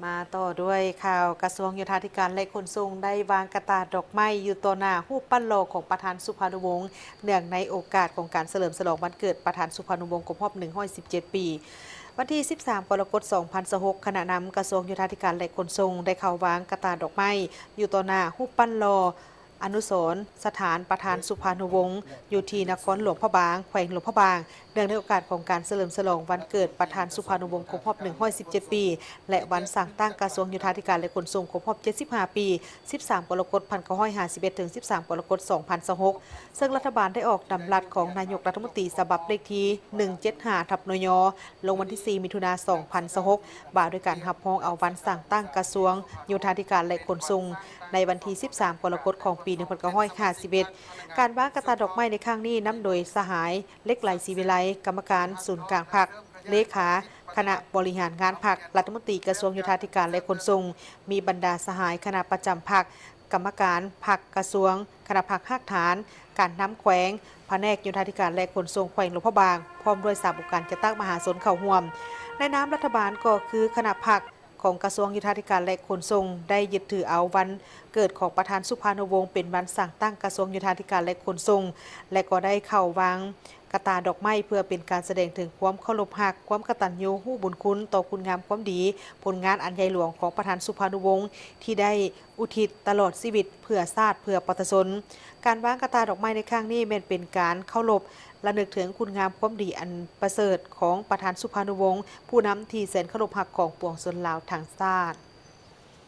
ມາຕໍ່ດ້ວຍຂ່າວ ກະຊວງໂຍທາທິການ ແລະ ຂົນສົ່ງ ໄດ້ວາງກະຕ່າດອກໄມ້ຢູ່ຕໍ່ໜ້າຮູບປັ້ນຫຼໍ່ຂອງປະທານສຸພານຸວົງ ເນື່ອງໃນໂອກາດຂອງການສະເຫຼີມສະຫຼອງວັນເກີດປະທານສຸພານຸວົງຄົບຮອບໜຶ່ງຮ້ອຍສິບເຈັດປີ. ວັນທີສິບສາມ ກໍລະກົດ ສອງພັນຊາວຫົກ ຄະນະນຳກະຊວງໂຍທາທິການ ແລະ ຂົນສົ່ງ ໄດ້ເຂົ້າວາງກະຕ່າດອກໄມ້ຢູ່ຕໍ່ໜ້າຮູບປັ້ນຫຼໍ່ ອະນຸສອນສະຖານປະທານສຸພານຸວົງ ຢູ່ທີ່ນະຄອນຫຼວງພະບາງ ແຂວງຫຼວງພະບາງ ເນື່ອງໃນໂອກາດຂອງການສະເຫຼີມສະຫຼອງວັນເກີດປະທານສຸພານຸວົງຄົບຮອບໜຶ່ງຮ້ອຍສິບເຈັດປີ ແລະ ວັນສ້າງຕັ້ງກະຊວງໂຍທາທິການ ແລະ ຂົນສົ່ງຄົບຮອບເຈັດສິບຫ້າປີ ສິບສາມ ກໍລະກົດ ໜຶ່ງພັນເກົ້າຮ້ອຍຫ້າສິບເອັດ ເຖິງ ສິບສາມ ກໍລະກົດ ສອງພັນຊາວຫົກ ເຊິ່ງລັດຖະບານໄດ້ອອກດຳລັດຂອງນາຍົກລັດຖະມົນຕີສະບັບເລກທີໜຶ່ງເຈັດຫ້າ ທັບ ນຍ ລົງວັນທີສີ່ ມິຖຸນາ ສອງພັນຊາວຫົກ ວ່າດ້ວຍການຮັບຮອງເອົາວັນສ້າງຕັ້ງກະຊວງໂຍທາທິການ ແລະ ຂົນສົ່ງ ໃນວັນທີສິບສາມ ກໍລະກົດ ຂອງປີ ໜຶ່ງພັນເກົ້າຮ້ອຍຫ້າສິບເອັດ. ການວາງກະຕ່າດອກໄມ້ໃນຄັ້ງນີ້ ນຳໂດຍສະຫາຍ ເຫຼັກໄຫຼ ສີວິໄລ ກຳມະການສູນກາງພັກ, ເລຂາຄະນະບໍລິຫານງານພັກ, ລັດຖະມົນຕີກະຊວງໂຍທາທິການ ແລະ ຂົນສົ່ງ, ມີບັນດາສະຫາຍຄະນະປະຈຳພັກ, ກຳມະການພັກກະຊວງ, ຄະນະພັກຮາກຖານ, ການນຳແຂວງ, ພະແນກໂຍທາທິການ ແລະ ຂົນສົ່ງແຂວງຫຼວງພະບາງ ພ້ອມດ້ວຍສາວອງການຈັດຕັ້ງມະຫາຊົນເຂົ້າຮ່ວມ. ໃນນາມລັດຖະບານກໍຄືຄະນະພັກ ຂອງກະຊວງໂຍທາທິການ ແລະ ຂົນສົ່ງ ໄດ້ຍຶດຖືເອົາວັນເກີດຂອງປະທານສຸພານຸວົງ ເປັນວັນສ້າງຕັ້ງກະຊວງໂຍທາທິການ ແລະ ຂົນສົ່ງ ແລະ ກໍໄດ້ເຂົ້າວາງກະຕ່າດອກໄມ້ ເພື່ອເປັນການສະແດງເຖິງຄວາມເຄົາລົບຮັກ, ຄວາມກະຕັນຍູຮູ້ບຸນຄຸນຕໍ່ຄຸນງາມຄວາມດີ, ຜົນງານອັນໃຫຍ່ຫຼວງຂອງປະທານສຸພານຸວົງ ທີ່ໄດ້ອຸທິດຕະຫຼອດຊີວິດເພື່ອຊາດ, ເພື່ອປະຊາຊົນ. ການວາງກະຕ່າດອກໄມ້ໃນຄັ້ງນີ້ ແມ່ນເປັນການເຄົາລົບ ລະນຶກເຖິງຄຸນງາມຄວາມດີອັນປະເສີດຂອງປະທານສຸພານຸວົງ, ຜູ້ນຳທີ່ແສນເຄົາລົບຮັກຂອງປວງຊົນລາວທັງຊາດ.